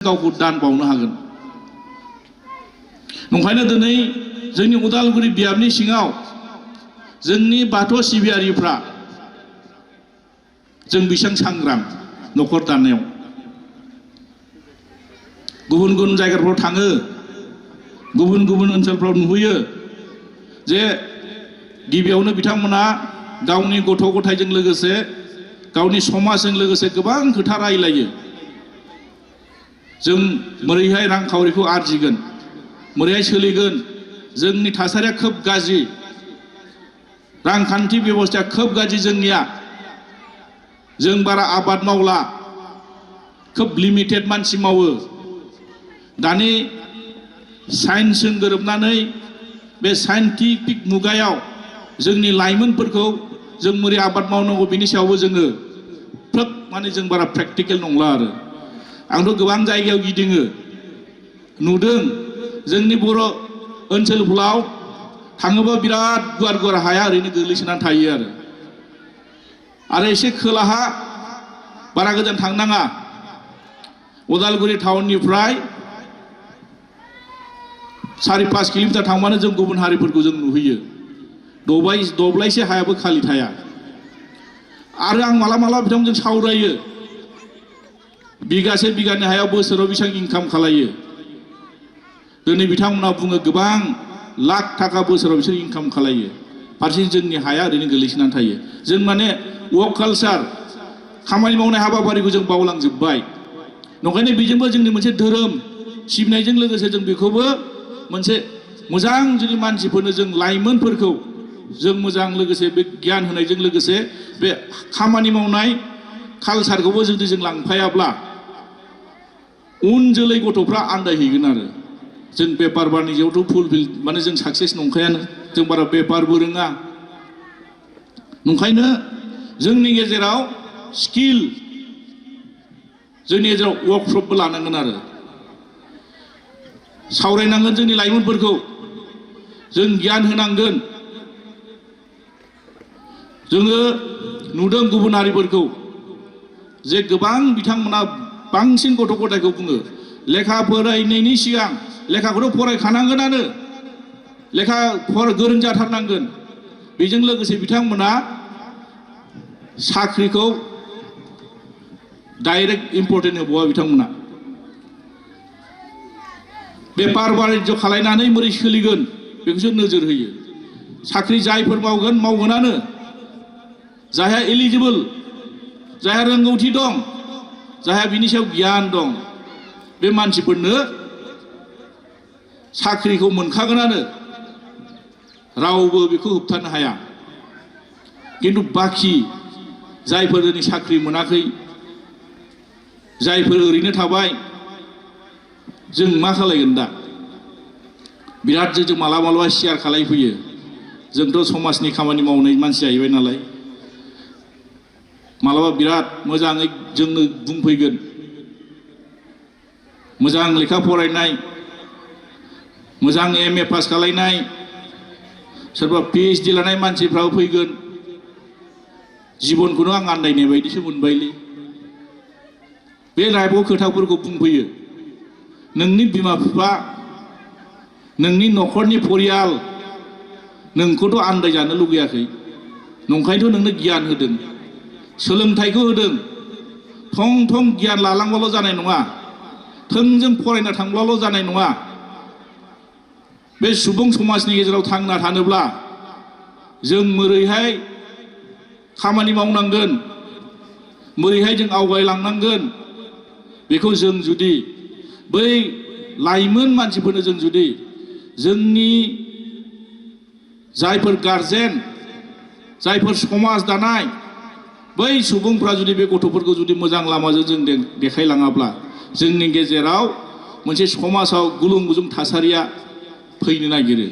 गावखौ दान बावनो हागोन। नंखायनो दिनै जोंनि उदालगुरि बियाबनि सिङाव जोंनि बाथौ सिबियारिफ्रा जों बेसेबां सांग्रां न'खर दानायाव गुबुन गुबुन जायगाफ्राव थाङो, गुबुन गुबुन ओनसोलफ्राव नुहैयो जे गिबियावनो बिथांमोना गावनि गथ' गथायजों लोगोसे गावनि समाजजों लोगोसे गोबां खोथा रायलायो। जों मोरैहाय रांखावरिखौ आरजिगोन, मोरैहाय सोलिगोन, जोंनि थासारिया खोब गाज्रि, रांखान्थि बेबस्थाया खोब गाज्रि जोंनिया, जों बारा आबाद मावला, खोब लिमिटेड मानसि मावो। दानि साइन्सजों गोरोबनानै बे साइन्टिफिक मुगायाव जोंनि लाइमोनफोरखौ जों मोरै आबाद मावनांगौ बेनि सायावबो जोङो खोब जों बारा प्रेक्टिकेल नंला आरो। आंथ' गोबां जायगायाव गिदिङो, नुदों जोंनि बर' ओनसोलफोराव थाङोबा बिराद गुवार गुवार हाया ओरैनो गोग्लैसोनानै थायो आरो एसे खोलाहा बारा गोजान थांनाङा, उदालगुरि टाउननिफ्राय 4-5 किल'मिटार थांबानो जों गुबुन हारिफोरखौ जों नुहैयो। दब्लायसे हायाबो खालि थाया। आरो आं मालाबा बिथांमोनजों सावरायो, बिगासे बिगानि हायाव बोसोराव बेसेबां इनकाम खालायो। दिनै बिथांमोना बुङो गोबां लाख थाखा बोसोराव बिसोर इनकाम खालायो, फारसे जोंनि हाया ओरैनो गोलैसोनानै थायो। जों वर्क कालचार, खामानि मावनाय हाबाफारिखौ जों बावलांजोब्बाय। नंखायनो बेजोंबो जोंनि मोनसे धोरोम सिबिनायजों लोगोसे जों बेखौबो मोनसे मोजां जुदि मानसिफोरनो जों लाइमोनफोरखौ जों मोजां लोगोसे बे गियान होनायजों लोगोसे बे खामानि मावनाय कालचारखौबो जुदि जों लांफायाब्ला उन जोलै गथ'फ्रा आन्दायहैगोन आरो। जों पेपार बानिज्यआवथ' फुलफिल जों साक्सेस नंखायानो, जों बारा पेपारबो रोङा। नंखायनो जोंनि गेजेराव स्किल, जोंनि गेजेराव वर्कशपबो लानांगोन आरो सावरायनांगोन जोंनि लाइमोनफोरखौ, जों गियान होनांगोन। जोङो नुदों गुबुन हारिफोरखौ जे गोबां बिथांमोना बांसिन गथ' गथायखौ बुङो लेखा फरायनायनि सिगां लेखाखौथ' फरायखानांगोनानो, लेखा गोरों जाथारनांगोन। बेजों लोगोसे बिथांमोना साख्रिखौ डाइरेक्ट इम्परटेन्ट होबावा बिथांमोना। बेपार बानिज्य खालायनानै बोरै सोलिगोन बेखौसो नोजोर होयो। साख्रि जायफोर मावगोन मावगोनानो, जायहा एलिजिबल, जायहा रोंगौथि दं, जायहा बिनि सायाव गियान दं, बे मानसिफोरनो साख्रिखौ मोनखागोनानो, रावबो बेखौ होबथानो हाया। खिन्थु बाखि जायफोर दिनै साख्रि मोनाखै, जायफोर ओरैनो थाबाय, जों मा खालायगोन दा? बिराद जों मालाबा शेयार खालायफैयो। जोंथ' समाजनि खामानि मावनाय मानसि जाहैबाय नालाय, मालाबा बिराद मोजाङै जोंनो बुंफैगोन, मोजां लेखा फरायनाय, मोजां MA पास खालायनाय, सोरबा PhD लानाय मानसिफ्राबो फैगोन। जिबनखौनो आं आन्दायनाय बायदिसो मोनबायलै, बे लाइफआव खोथाफोरखौ बुंफैयो। नोंनि बिमा बिफा, नोंनि न'खरनि परियाल नोंखौथ' आन्दायजानो लुगैयाखै, नंखायनोथ' नोंनो गियान होदों, सोलोंथाइखौ होदों। थं थं गियान लालांबाल' जानाय नङा, थोंजों फरायना थांब्लाल' जानाय नङा। बे सुबुं समाजनि गेजेराव थांना थानोब्ला जों मोरैहाय खामानि मावनांगोन, मोरैहाय जों आवगायलांनांगोन, बेखौ जों जुदि बै लाइमोन मानसिफोरनो जों जुदि जोंनि जायफोर गारजेन, जायफोर समाज दानाय बै सुबुंफ्रा जुदि बे गथ'फोरखौ जुदि मोजां लामाजों जों देखायलाङाब्ला जोंनि गेजेराव मोनसे समाजाव गुलुं गुजुं थासारिया फैनो नागिरो।